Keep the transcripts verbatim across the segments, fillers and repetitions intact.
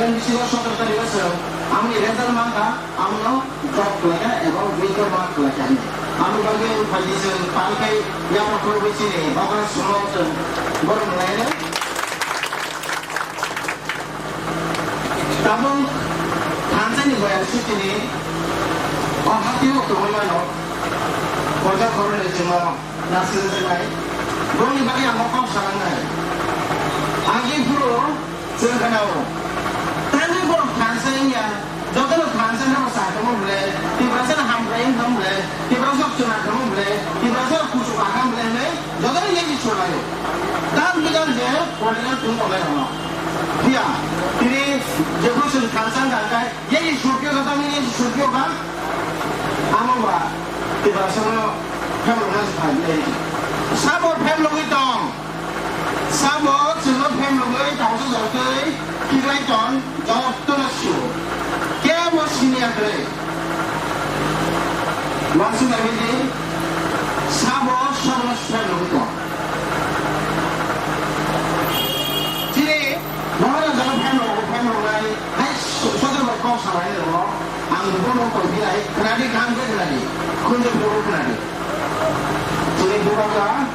Bisingo sotoro tarikh o chwng amoni result mankha, amono drop khlaikha eba withdraw ma khlaikha hinwi. Amo bagwi phaidi chwng pal khai yapha khorokbai chini okra songno chwng borok nung lainai. Tabuk thansa ni boyar sitini o hati o tongwi mano, kotor khoroknwi chwngno nasinai. Boni bagwi ang kok sanangnai. Agi phuru Chwng kheno, tamni borok thansa wngya, jotono thansa no sa tongmo ble, Tiprasa no hamkrai wng tong ble, Tiprasa no chwla tongmo ble, Tiprasa no kuchuk akham ble hinwi jotono yegi sulaio. Tam bidan je political tong tongnai rokno. Phiya, tini jephuru chwng thansa wngkha khe, yegi sukyo jotono yegi sukyo kha, amo ba Tiprasa no phelokna se phai ble. Sabo phelogwi tong. Sabo chwngno phelogwi tongsa jotoi khiklai tong, jotono sio. Kebo siniya kwrwi. Wansuk nai di, sabo sobo phelogwi tong. Chini, bohora jano phelogo, phelognai, hai so-, sodro bai kok salai rwo, ang bono koi bilai, khnadi, kaham khe khnadi, khunju phurugo khnadi. Chini bubagra,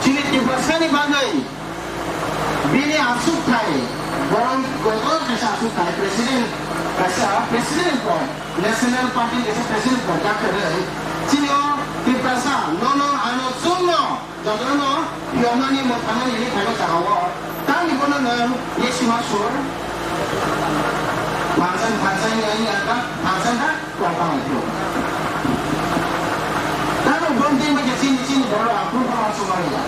chini Tiprasani bagwi bini aswk thai, borok kotor kaisa aswk thai, president, kaisa president pon, national party kaisa president pon, dakhe rwi, chini o Tiprasa, nono ano chwngno, jotono phiyoknani mwthangnani hinwi phaima jagao, tamni bono nwng yesima sur, phansa, phansa wngya, wngya kha, phansa kha, tong tang lai phiyok. Tamo bonti ma khe chini, chini borok rok phuru phuru aswk mani ya.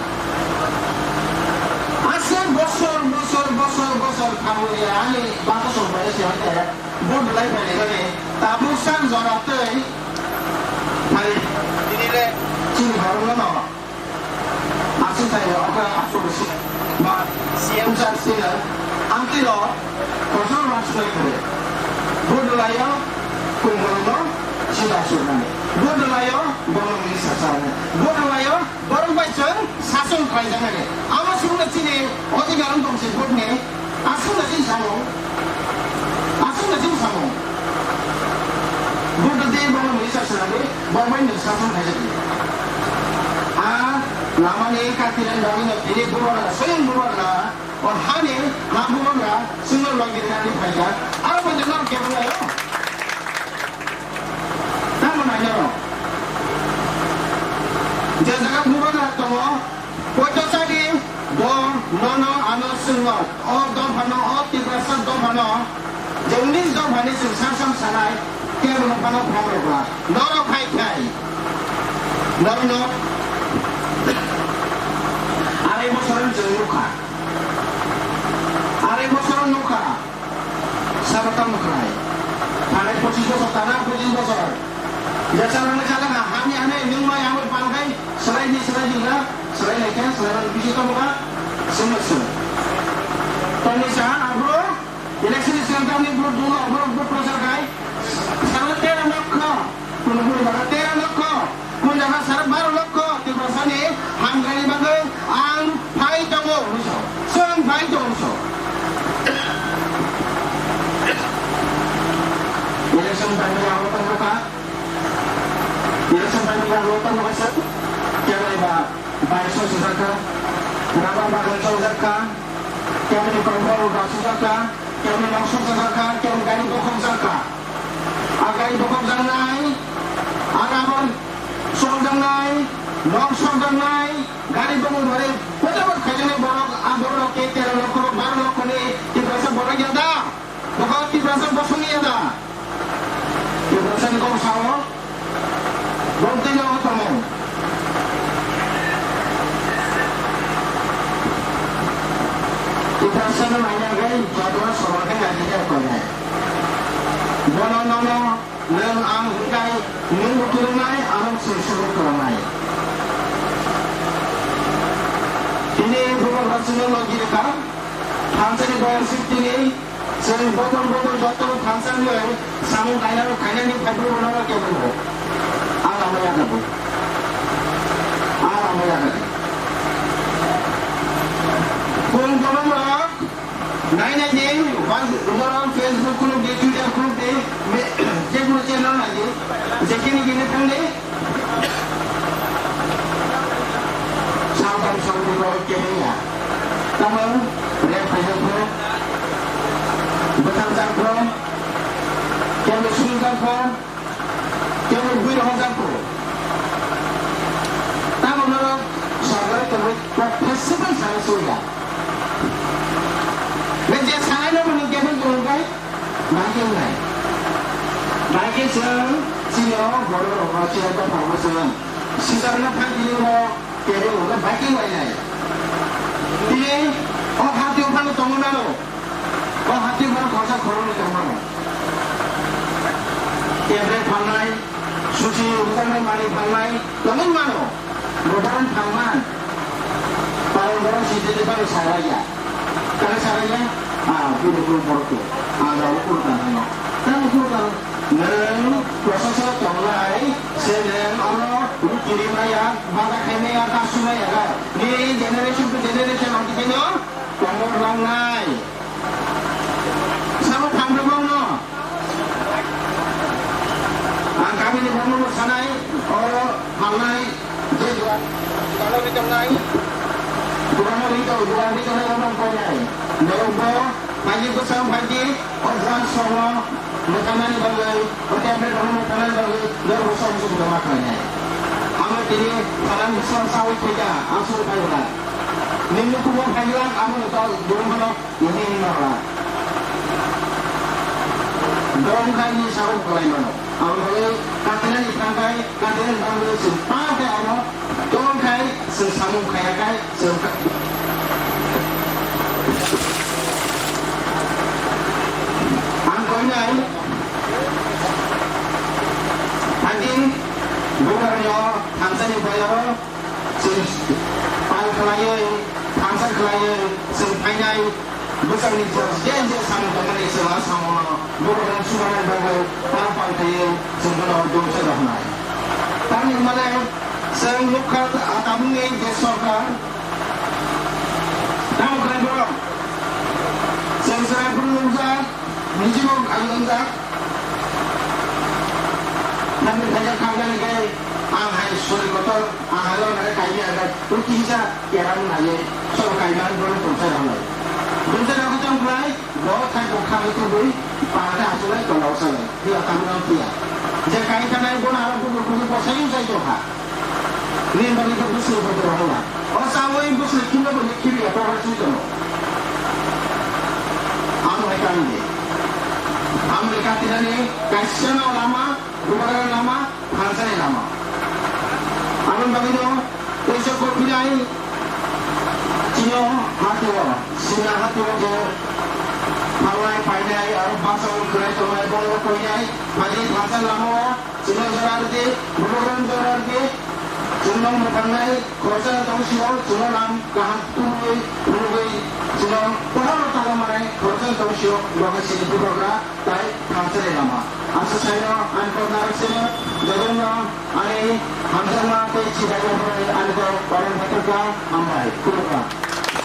Aswk bosor, bosor, bosor, bosor thamwi ya, ani bata song bai se hote, vote lai phai lai mani, tabuk sak jora twi, phai, tini le chini borok no no. Aswk thai rok khe aswk si ba C M sir sino ang twi rok kotor ma swlai khe. Vote rwlaio Kongolno sida surnani. Vote rwlaio borok ni sasarani. Vote rwlaio borok bai chwng sason khlaijaknani. Amo swngno chini odhikar wng tong se vote ni. Aswk na chini samung. Aswk na chini samung. Buddha de bono misa sinabi, bobai ni sason khaijak di. A lama ni kati len dagi no tini bubar na, soyang bubar na, o hani ha bubar na, single lagi na ni khaijak. Aro bai jana kebla yo. Tamo na yo. Je jaga bubar na tongo, Poito sadi bo nono ano swngno, o dophano, o Tiprasa dophano, je unis dophani chwng sam sam sanai, kebo no phano phang rwkha, norok hai khai, norokno arai bosor chwng nukha, arai bosor nukha. Sabo tamo khlai? Thanai pochis bosor, tana pochis bosor. Jesa nang jala na, hani hani, nwng mai amo pal khai, selai di, selai di na, selai lai khe, selai lai bisi tamo kha, summa sum. Toni sa, abro, election is come, tamo bro, duno, bro, bro, prochar khai, sabo tera lokho, kuno bro, tera lokho. Kun jaga sar baro lokho Tiprasani hamkrai bagwi ang phai tongo hwnwi sa. Chwng phai tongo hwnwi sa. Election time ni abo tongkha. Election time ni abo tongkha sa. Kemai ba bai so sujakha. Raba bagan so sujakha. Kemai ni kongkol ba sujakha. Kemai nokso sujakha. Kemai gari bokhok jakha. A gari bokhok jaknai. A raba Sokjaknai, nok sokjaknai, gari bongwi bari, pota pot khaijaknai borok, a borok ke tero lokho, baro lokho ni Tiprasa borok ya da? Bokol Tiprasa bosong ya da? Tiprasa ni kok sao? Bong tei no tongo. Tiprasa no naina gai, jadwa sorok khe naina gai tongnai. Bono nono Nwng ang hwnkhe nwng bo kwrwngnai, ano chwng se bo kwrwngnai. Tini bubagra chwngno logi rwkha, thansa ni boyar sik tini, chwng bodol bodol joto thansa wngwi samung kainani khainani phaibrwi rwna kebo bo. A lama yakardi. A lama yakardi. Kung tolong rok, Nai nai di, bang, umar Facebook khuluk di, Twitter khuluk di, me-, je kunu channel nai di, je kini kini thang di. Saudam saudi ko kini ya. Tamo, rep khaijak pho, bwthang jak pho, kini sung jak pho. Kebo bui rok jak pho. Tamo norok sorkar tongwi kok festival sana suya. Be je sanai no mani kebo tongwi bai, bai khe nai. Bai khe chwng chini o borok rok no chini o tong phalma chwng. Sijar no thang kini o kebo rok bai khe bai nai. Tini o hati o phano tongwi mano. O hati borok khorsa khoroknwi tongmano. Tablet phalnai, susi rwjaknai manwi phalnai, tongwi mano. Bo borok phalman. Karon borok si tete phano saraiya. Kare saraiya? Ah, bini bini borok to. Ah, jabo kuru tang hino. Tang kuru tang. Nwng process o tongnai, se nwng oro rukiri maya, bada khaimaya, kasu maya ga. Ni generation to generation hati khaino. Tongmor langnai. Sabo thangrwkmano. Ang kamini borokno sanai, oro thangnai, je dugan, dugano ri tongnai, dugano ri tong, dugano ri tongnai, omo koinai. Norokbo, phaidi bwsang phaidi, o dugan songo, mwtanani bagwi, o tablet rokno mwtanani bagwi, norokbo song song joma khlainai. Amo tini, phalang bwsang sawi khaida, aswk khaibwla. Nini kubo khailak, amo tau, dugano, Ini nora. Dongkai ni sabuk kolai mano. Ang hoi katinani tangkai, katinani bangwi sing pangkai ano. Dongkai sing samung khayakai sing ka-, ang koinai. Hadi bukaryo thansani bayaro. Chwng pal khlaiwi, thansa khlaiwi, chwng phainai bwsakni je je samung tongmani chwng a samungo borokno chubanani bagwi pal pal khlaiwi chwng bono dongsa roknai. Tamni hwnmale chwng nukha a tabukni je sorkar tamo khlai borok chwng chwrai phuru nukjak. Nijino ang wngjak. Nangni khaijak kha nani khe ang hai sori kotor, ang hai lok nai kaiya ang khe, o kisa kerang nai, so kaiman bono tongsa rang nai. Tongsa rang khe tong khlai, bo khai bo kha bo tubui, pa khe asuk lai tong rok sa lai, dia tang rang tia. Je kai kha nai bono aro bukur bukur bo sai sai tong kha. Nini bagwi khe bwswk bo borok wngya. O chawi bwswk khimno bo ni khibiya power swi tongo. Amo hai tamni. Amoni katinani kaisa no lama, bubagra lama, thansani lama. Amoni bagwi no teisa kopinai chino hatio, sina hatio je phalnai painai aro basa ung khlai tongnai borok koinai, phadi thansa lama o. Chwngno jora rwdi, bubagrano jora rwdi, chwngno mwthangnai khoroksa tong sio, chwngno lam kaham tubui phunugwi, chwngno pohorno tongma manai khoroksa tong sio, loge sini bubagra tai thansani lama. Asa saino ani kok narwk sino, jotono ani hamjakma tei chibai rok ani kok paron phatarkha, hambai, khulumkha.